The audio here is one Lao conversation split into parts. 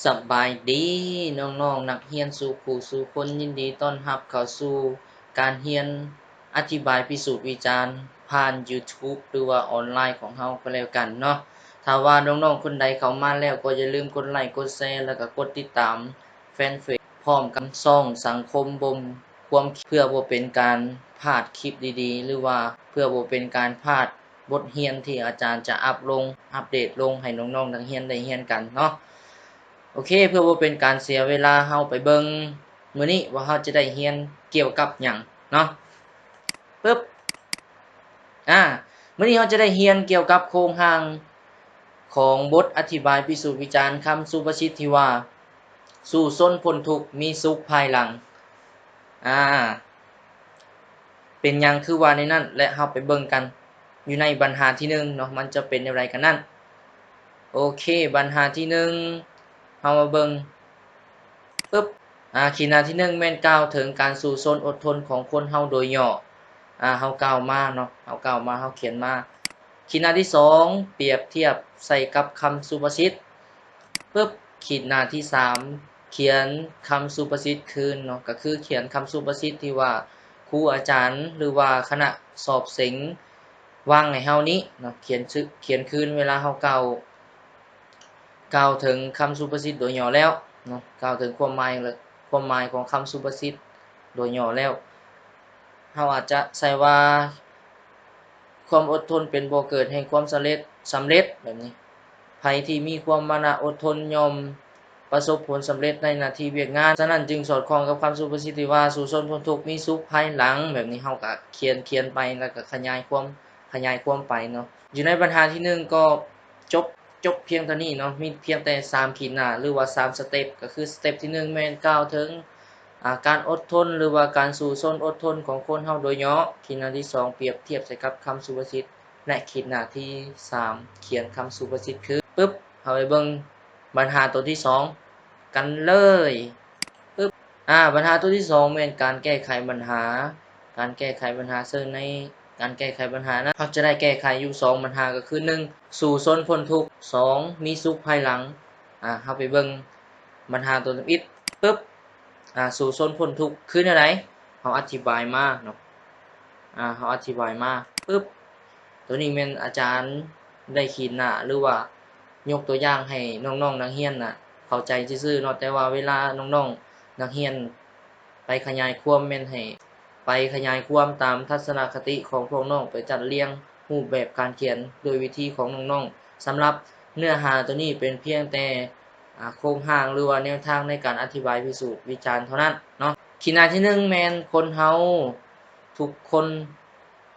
ສະບາຍດີນ້ອງໆນັກຮຽນສູ່ຄູ່ສູ່ຄົນ, ຍິນດີຕ້ອນຮັບເຂົ້າສູ່ການຮຽນອະທິບາຍພິສູດວິຈານຜ່ານ YouTube ຫຼືວ່າອອນລາຍຂອງເຮົາກໍແລ້ວກັນເນາະ. ຖ້າວ່ານ້ອງໆຄົນໃດເຂົ້າມາແລ້ວ ກໍຢ່າລືມກົດໄລ ກົດແຊ ແລ້ວກໍກົດຕິດຕາມແຟນເຟສ ພ້ອມກັບຊ່ອງສັງຄົມບົ່ມຄວາມຄິດ ເພື່ອບໍ່ເປັນການພາດຄລິບດີໆ ຫຼືວ່າເພື່ອບໍ່ເປັນການພາດ ບົດຮຽນທີ່ອາຈານຈະອັບລົງ ອັບເດດລົງໃຫ້ນ້ອງໆນັກຮຽນໄດ້ຮຽນກັນເນາະ. ໂອເຄ ເພື່ອບໍ່ເປັນການເສຍເວລາ ເຮົາໄປເບິ່ງມື້ນີ້ວ່າເຮົາຈະໄດ້ຮຽນກ່ຽວກັບຫຍັງເນາະ. ປຶບ ອາ ມື້ນີ້ເຮົາຈະໄດ້ຮຽນກ່ຽວກັບໂຄງຮ່າງຂອງບົດອະທິບາຍພິສູດວິຈານຄຳສຸພາສິດທີ່ວ່າ ສູ້ຊົນພົ້ນທຸກ ມີສຸກພາຍຫຼັງ. ອາ ເປັນຫຍັງຄືວ່າແນວນັ້ນ ແລະ ເຮົາໄປເບິ່ງກັນຢູ່ໃນບັນຫາທີໜຶ່ງເນາະ ມັນຈະເປັນແນວໃດກັນນັ້ນ. ໂອເຄ ບັນຫາທີໜຶ່ງ ເຮົາມາເບິ່ງ ປຶບ ອາ ຂີດໜ້າທີໜຶ່ງແມ່ນກ່າວເຖິງການສູ້ຊົນອົດທົນຂອງຄົນເຮົາໂດຍຫຍໍ້. ອາ ເຮົາກ່າວມາເນາະ ເຮົາກ່າວມາ ເຮົາຂຽນມາ. ຂີດໜ້າທີສອງ ປຽບທຽບໃສ່ກັບຄຳສຸພາສິດ. ປຶບ ຂີດໜ້າທີສາມ ຂຽນຄຳສຸພາສິດຄືນເນາະ ກໍຄືຂຽນຄຳສຸພາສິດທີ່ວ່າຄູອາຈານ ຫຼືວ່າຄະນະສອບເສັງວາງໃຫ້ເຮົານີ້ເນາະ ຂຽນຊື່ ຂຽນຄືນເວລາເຮົາກ່າວ ກ່າວເຖິງຄຳສຸພາສິດໂດຍຫຍໍ້ແລ້ວເນາະ ກ່າວເຖິງຄວາມໝາຍ ແລະ ຄວາມໝາຍຂອງຄຳສຸພາສິດໂດຍຫຍໍ້ແລ້ວ ເຮົາອາດຈະໃສ່ວ່າ ຄວາມອົດທົນເປັນບໍ່ເກີດແຫ່ງຄວາມສຳເລັດ ສຳເລັດແບບນີ້. ໃຜທີ່ມີຄວາມມານະອົດທົນຍ່ອມປະສົບຜົນສຳເລັດໃນໜ້າທີ່ວຽກງານ. ສະນັ້ນຈຶ່ງສອດຄ່ອງກັບຄຳສຸພາສິດທີ່ວ່າ ສູ້ຊົນພົ້ນທຸກ ມີສຸກພາຍຫຼັງ. ແບບນີ້ເຮົາກະຂຽນ ຂຽນໄປ ແລ້ວກະຂະຫຍາຍຄວາມ ຂະຫຍາຍຄວາມໄປເນາະ. ຢູ່ໃນບັນຫາທີໜຶ່ງກໍຈົບ ຈົບພຽງເທົ່ານີ້ເນາະ ມີພຽງແຕ່ສາມຂີດໜ້າ ຫຼືວ່າສາມສະເຕັບ ກໍຄືສະເຕັບທີໜຶ່ງແມ່ນກ່າວເຖິງ ອາ ການອົດທົນ ຫຼືວ່າການສູ້ຊົນອົດທົນຂອງຄົນເຮົາໂດຍຫຍໍ້, ຂີດໜ້າທີສອງປຽບທຽບໃສ່ກັບຄຳສຸພາສິດ ແລະ ຂີດໜ້າທີສາມຂຽນຄຳສຸພາສິດຄື. ປຶບ ເຮົາໄປເບິ່ງບັນຫາໂຕທີສອງກັນເລີຍ. ປຶບ ອາ ບັນຫາໂຕທີສອງແມ່ນການແກ້ໄຂບັນຫາ ການແກ້ໄຂບັນຫາ ເຊິ່ງໃນການແກ້ໄຂບັນຫານັ້ນ ເຮົາຈະໄດ້ແກ້ໄຂຢູ່ສອງບັນຫາ ກໍຄື ໜຶ່ງ ສູ້ຊົນພົ້ນທຸກ ສອງ ມີສຸກພາຍຫຼັງ. ອາ ເຮົາໄປເບິ່ງບັນຫາໂຕທຳອິດ. ປຶບ ອາ ສູ້ຊົນພົ້ນທຸກຄືແນວໃດ? ເຮົາອະທິບາຍມາເນາະ ອາ ເຮົາອະທິບາຍມາ. ປຶບ ໂຕນີ້ແມ່ນອາຈານໄດ້ຂີດໜ້າ ຫຼືວ່າຍົກຕົວຢ່າງໃຫ້ນ້ອງໆນັກຮຽນນະເຂົ້າໃຈຊື່ໆເນາະ, ແຕ່ວ່າເວລານ້ອງໆນັກຮຽນໄປຂະຫຍາຍຄວາມ ແມ່ນໃຫ້ໄປຂະຫຍາຍຄວາມຕາມທັດສະນະຄະຕິຂອງພວກນ້ອງ, ໄປຈັດລຽງຮູບແບບການຂຽນໂດຍວິທີຂອງນ້ອງໆ. ສຳລັບເນື້ອຫາໂຕນີ້ເປັນພຽງແຕ່ ອາ ໂຄງຮ່າງ ຫຼືວ່າແນວທາງໃນການອະທິບາຍພິສູດວິຈານເທົ່ານັ້ນເນາະ. ຂີດໜ້າທີໜຶ່ງແມ່ນຄົນເຮົາທຸກຄົນ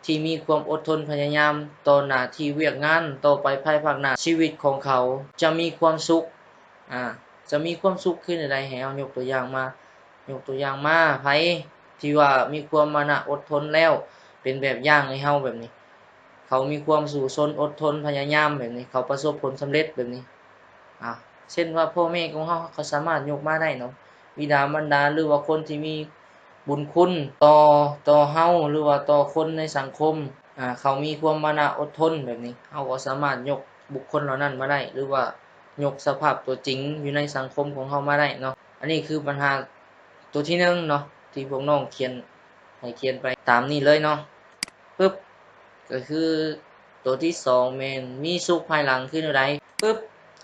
ທີ່ມີຄວາມອົດທົນພະຍາຍາມຕໍ່ໜ້າທີ່ວຽກງານຕໍ່ໄປພາຍພາກໜ້າ, ຊີວິດຂອງເຂົາຈະມີຄວາມສຸກ ອາ ຈະມີຄວາມສຸກຄືແນວໃດ? ໃຫ້ເຮົາຍົກຕົວຢ່າງມາ ຍົກຕົວຢ່າງມາ ໃຜທີ່ວ່າມີຄວາມມານະອົດທົນແລ້ວ ເປັນແບບຢ່າງໃຫ້ເຮົາແບບນີ້ ເຂົາມີຄວາມສູ້ຊົນອົດທົນພະຍາຍາມແບບນີ້ ເຂົາປະສົບຜົນສຳເລັດແບບນີ້ ອາ ເຊັ່ນວ່າພໍ່ແມ່ຂອງເຮົາ ເຮົາກໍສາມາດຍົກມາໄດ້ເນາະ, ບິດາມານດາ ຫຼືວ່າຄົນທີ່ມີບຸນຄຸນຕໍ່ ຕໍ່ເຮົາ ຫຼືວ່າຕໍ່ຄົນໃນສັງຄົມ ອາ ເຂົາມີຄວາມມານະອົດທົນແບບນີ້ ເຮົາກໍສາມາດຍົກບຸກຄົນເຫຼົ່ານັ້ນມາໄດ້ ຫຼືວ່າຍົກສະພາບຕົວຈິງຢູ່ໃນສັງຄົມຂອງເຮົາມາໄດ້ເນາະ. ອັນນີ້ຄືບັນຫາໂຕທີໜຶ່ງເນາະ ທີ່ພວກນ້ອງຂຽນ ໃຫ້ຂຽນໄປຕາມນີ້ເລີຍເນາະ. ປຶບ ກໍຄືໂຕທີສອງແມ່ນມີສຸກພາຍຫຼັງຄືແນວໃດ? ປຶບ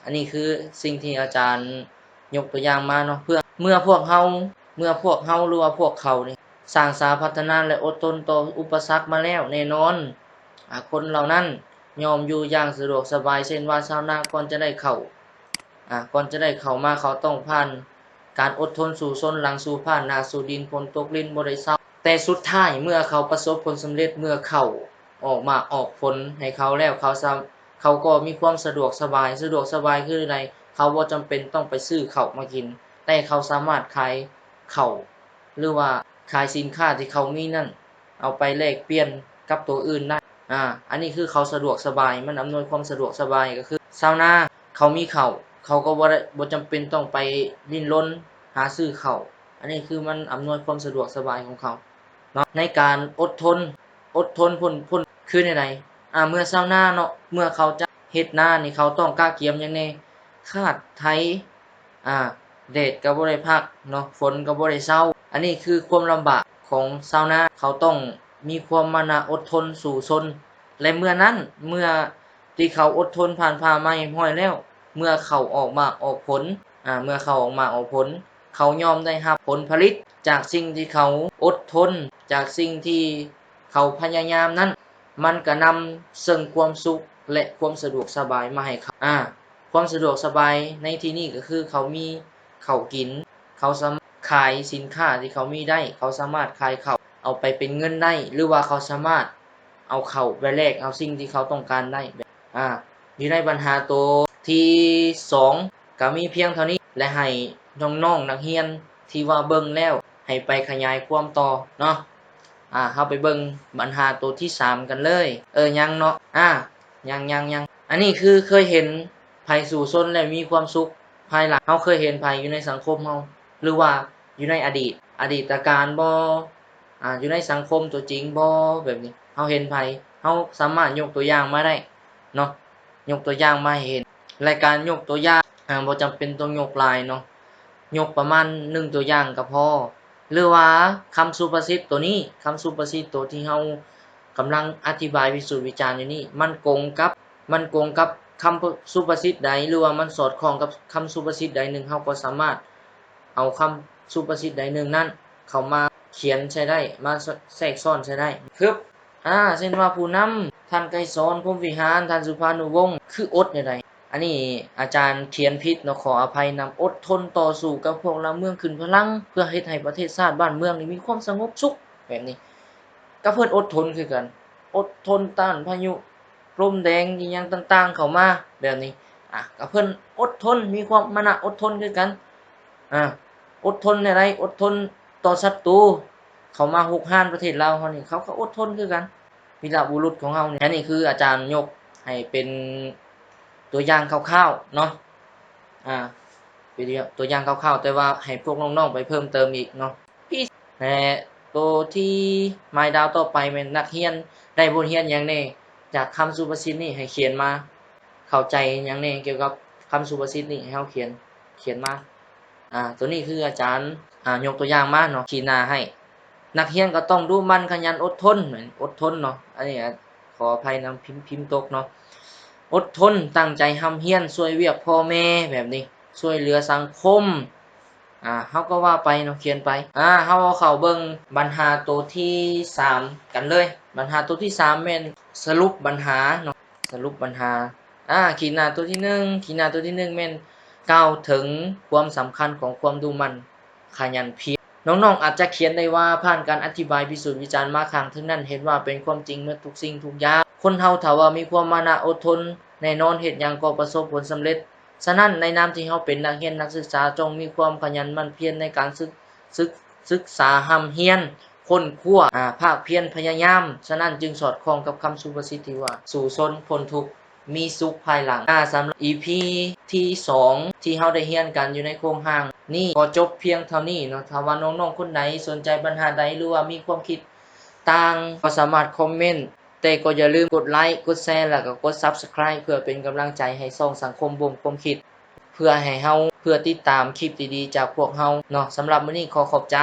ອັນນີ້ຄືສິ່ງທີ່ອາຈານຍົກຕົວຢ່າງມາເນາະ, ເພື່ອເມື່ອພວກເຮົາ ເມື່ອພວກເຮົາ ຫຼືວ່າພວກເຂົານີ້ສ້າງສາພັດທະນາ ແລະ ອົດທົນຕໍ່ອຸປະສັກມາແລ້ວ, ແນ່ນອນ ອາ ຄົນເຫຼົ່ານັ້ນຍ່ອມຢູ່ຢ່າງສະດວກສະບາຍ, ເຊັ່ນວ່າຊາວນາກ່ອນຈະໄດ້ເຂົ້າ ອາ ກ່ອນຈະໄດ້ເຂົ້າມາ ເຂົາຕ້ອງຜ່ານການອົດທົນສູ້ຊົນ ຫຼັງສູ້ຟ້າ ໜ້າສູ້ດິນ ຝົນຕົກລິນບໍ່ໄດ້ເຊົາ. ແຕ່ສຸດທ້າຍເມື່ອເຂົາປະສົບຜົນສຳເລັດ ເມື່ອເຂົ້າອອກໝາກອອກຜົນໃຫ້ເຂົາແລ້ວ ເຂົາສາ ເຂົາກໍມີຄວາມສະດວກສະບາຍ. ສະດວກສະບາຍຄືໃດ? ເຂົາບໍ່ຈຳເປັນຕ້ອງໄປຊື້ເຂົ້າມາກິນ, ແຕ່ເຂົາສາມາດຂາຍເຂົ້າ ຫຼືວ່າຂາຍສິນຄ້າທີ່ເຂົາມີນັ້ນ ເອົາໄປແລກປ່ຽນກັບໂຕອື່ນໄດ້. ອາ ອັນນີ້ຄືເຂົາສະດວກສະບາຍ, ມັນອຳນວຍຄວາມສະດວກສະບາຍ. ກໍຄືຊາວນາເຂົາມີເຂົ້າ, ເຂົາກໍບໍ່ໄດ້ ບໍ່ຈຳເປັນຕ້ອງໄປດີ້ນລົນຫາຊື້ເຂົ້າ. ອັນນີ້ຄືມັນອຳນວຍຄວາມສະດວກສະບາຍຂອງເຂົາເນາະ ໃນການອົດທົນ ອົດທົນພົ້ນ ພົ້ນ ຄືແນວໃດ? ອາ ເມື່ອຊາວນາເນາະ ເມື່ອເຂົາຈະເຮັດນານີ້ ເຂົາຕ້ອງກະກຽມຫຍັງແດ່? ຄາດໄຖ ອາ ແດດກໍບໍ່ໄດ້ພັກເນາະ ຝົນກໍບໍ່ໄດ້ເຊົາ. ອັນນີ້ຄືຄວາມລຳບາກຂອງຊາວນາ, ເຂົາຕ້ອງມີຄວາມມານະອົດທົນສູ້ຊົນ ແລະ ເມື່ອນັ້ນ ເມື່ອທີ່ເຂົາອົດທົນຜ່ານຜ່າມາຮຽບຮ້ອຍແລ້ວ, ເມື່ອເຂົາອອກໝາກອອກຜົນ, ອາ ເມື່ອເຂົາອອກໝາກອອກຜົນ, ເຂົາຍ່ອມໄດ້ຮັບຜົນຜະລິດຈາກສິ່ງທີ່ເຂົາອົດທົນ, ຈາກສິ່ງທີ່ເຂົາພະຍາຍາມນັ້ນ, ມັນກະນຳເຊິ່ງຄວາມສຸກ ແລະ ຄວາມສະດວກສະບາຍມາໃຫ້ເຂົາ. ອາ ຄວາມສະດວກສະບາຍໃນທີ່ນີ້ກໍຄືເຂົາມີເຂົ້າກິນ, ເຂົາສາມາດຂາຍສິນຄ້າທີ່ເຂົາມີໄດ້, ເຂົາສາມາດຂາຍເຂົ້າເອົາໄປເປັນເງິນໄດ້ ຫຼືວ່າເຂົາສາມາດເອົາເຂົ້າໄປແລກເອົາສິ່ງທີ່ເຂົາຕ້ອງການໄດ້. ອາ ຢູ່ໃນບັນຫາໂຕທີສອງ ກໍມີພຽງເທົ່ານີ້ ແລະ ໃຫ້ນ້ອງໆນັກຮຽນທີ່ວ່າເບິ່ງແລ້ວ ໃຫ້ໄປຂະຫຍາຍຄວາມຕໍ່ເນາະ. ອາ ເຮົາໄປເບິ່ງບັນຫາໂຕທີສາມກັນເລີຍ. ເອີ ຍັງເນາະ. ອາ ຍັງ ຍັງ ຍັງ. ອັນນີ້ຄືເຄີຍເຫັນໃຜສູ້ຊົນແລ້ວມີຄວາມສຸກພາຍຫຼັງ? ເຮົາເຄີຍເຫັນໃຜຢູ່ໃນສັງຄົມເຮົາ ຫຼືວ່າຢູ່ໃນອະດີດ, ອະດີດຕະການບໍ? ອາ ຢູ່ໃນສັງຄົມຕົວຈິງບໍ? ແບບນີ້ ເຮົາເຫັນໃຜ? ເຮົາສາມາດຍົກຕົວຢ່າງມາໄດ້ເນາະ, ຍົກຕົວຢ່າງມາໃຫ້ເຫັນ. ແລະ ການຍົກຕົວຢ່າງ ອາ ບໍ່ຈຳເປັນຕ້ອງຍົກຫຼາຍເນາະ, ຍົກປະມານໜຶ່ງຕົວຢ່າງກໍພໍ. ຫຼືວ່າຄຳສຸພາສິດໂຕນີ້, ຄຳສຸພາສິດໂຕທີ່ເຮົາກຳລັງອະທິບາຍວິສູດວິຈານຢູ່ນີ້ ມັນກົງກັບ, ມັນກົງກັບຄຳສຸພາສິດໃດ ຫຼືວ່າມັນສອດຄ່ອງກັບຄຳສຸພາສິດໃດໜຶ່ງ, ເຮົາກໍສາມາດເອົາຄຳສຸພາສິດໃດໜຶ່ງນັ້ນເຂົ້າມາຂຽນໃສ່ໄດ້, ມາແຊກຊ້ອນໃສ່ໄດ້. ຄື ອາ ເຊັ່ນວ່າຜູ້ນຳ ທ່ານໄກສອນ ພົມວິຫານ, ທ່ານສຸພານຸວົງ ຄືອົດແນວໃດ? ອັນນີ້ອາຈານຂຽນຜິດເນາະ, ຂໍອະໄພນຳ. ອົດທົນຕໍ່ສູ້ກັບພວກລະເມືອງ, ຂຶ້ນພະລັງ ເພື່ອເຮັດໃຫ້ປະເທດຊາດບ້ານເມືອງນີ້ມີຄວາມສະຫງົບສຸກ ແບບນີ້ ກໍເພິ່ນອົດທົນຄືກັນ, ອົດທົນຕ້ານພາຍຸລົມແດງອີ່ຫຍັງຕ່າງໆເຂົ້າມາແບບນີ້ ອາ ກໍເພິ່ນອົດທົນ, ມີຄວາມມານະອົດທົນຄືກັນ. ອາ ອົດທົນແນວໃດ? ອົດທົນຕໍ່ສັດຕູເຂົ້າມາຮຸກຮານປະເທດລາວເຮົານີ້, ເຂົາກໍອົດທົນຄືກັນ. ວີລະບຸລຸດຂອງເຮົານີ້. ອັນນີ້ຄືອາຈານຍົກໃຫ້ເປັນຕົວຢ່າງຄ່າວໆເນາະ, ອາ ເປັນຕົວຢ່າງຄ່າວໆ ແຕ່ວ່າໃຫ້ພວກນ້ອງໆໄປເພີ່ມເຕີມອີກເນາະ. ແລະ ໂຕທີ່ໝາຍດາວຕໍ່ໄປແມ່ນນັກຮຽນໄດ້ບົດຮຽນຫຍັງແດ່ຈາກຄຳສຸພາສິດນີ້ ໃຫ້ຂຽນມາ, ເຂົ້າໃຈຫຍັງແດ່ກ່ຽວກັບຄຳສຸພາສິດນີ້ ໃຫ້ເຮົາຂຽນ, ຂຽນມາ. ອາ ໂຕນີ້ຄືອາຈານ ອາ ຍົກຕົວຢ່າງມາເນາະ, ຂີ້ໜ້າໃຫ້. ນັກຮຽນກໍຕ້ອງດຸໝັ່ນຂະຫຍັນອົດທົນ, ອົດທົນເນາະ, ອັນນີ້ ອາ ຂໍອະໄພນຳ ພິມ ພິມຕົກເນາະ. ອົດທົນ, ຕັ້ງໃຈຮ່ຳຮຽນ, ຊ່ວຍວຽກພໍ່ແມ່ແບບນີ້, ຊ່ວຍເຫຼືອສັງຄົມ, ອາ ເຮົາກໍວ່າໄປເນາະ, ຂຽນໄປ. ອາ ເຮົາເຂົ້າເບິ່ງບັນຫາໂຕທີສາມກັນເລີຍ. ບັນຫາໂຕທີສາມແມ່ນສະຫຼຸບບັນຫາເນາະ, ສະຫຼຸບບັນຫາ. ອາ ຂີດໜ້າໂຕທີໜຶ່ງ, ຂີດໜ້າໂຕທີໜຶ່ງແມ່ນກ່າວເຖິງຄວາມສຳຄັນຂອງຄວາມດຸໝັ່ນຂະຫຍັນພຽນ. ນ້ອງໆອາດຈະຂຽນໄດ້ວ່າ ຜ່ານການອະທິບາຍພິສູດວິຈານມາຂ້າງເທິງນັ້ນ ເຫັນວ່າເປັນຄວາມຈິງໝົດທຸກສິ່ງທຸກຢ່າງ. ຄົນເຮົາຖ້າວ່າມີຄວາມມານະອົດທົນ, ແນ່ນອນເຮັດຫຍັງກໍປະສົບຜົນສຳເລັດ. ສະນັ້ນ ໃນນາມທີ່ເຮົາເປັນນັກຮຽນນັກສຶກສາ, ຈົ່ງມີຄວາມຂະຫຍັນໝັ່ນພຽນໃນການສຶກ ສຶກ ສຶກສາຮ່ຳຮຽນ, ຄົ້ນຄວ້າ, ອາ ພາກພຽນພະຍາຍາມ. ສະນັ້ນຈຶ່ງສອດຄ່ອງກັບຄຳສຸພາສິດທີ່ວ່າ ສູ້ຊົນພົ້ນທຸກ ມີສຸກພາຍຫຼັງ. ອາ ສຳລັບອີພີທີສອງທີ່ເຮົາໄດ້ຮຽນກັນຢູ່ໃນໂຄງຮ່າງນີ້ ກໍຈົບພຽງເທົ່ານີ້ເນາະ. ຖ້າວ່ານ້ອງໆຄົນໃດສົນໃຈບັນຫາໃດ ຫຼືວ່າມີຄວາມຄິດຕ່າງ ກໍສາມາດຄອມເມັນ, ແຕ່ກໍຢ່າລືມກົດໄລ, ກົດແຊ ແລະກໍກົດ Subscribe ເພື່ອເປັນກຳລັງໃຈໃຫ້ຊ່ອງສັງຄົມບົ່ມຄວາມຄິດ, ເພື່ອໃຫ້ເຮົາ, ເພື່ອຕິດຕາມຄລິບດີໆຈາກພວກເຮົາເນາະ. ສຳລັບມື້ນີ້ຂໍຂອບໃຈ.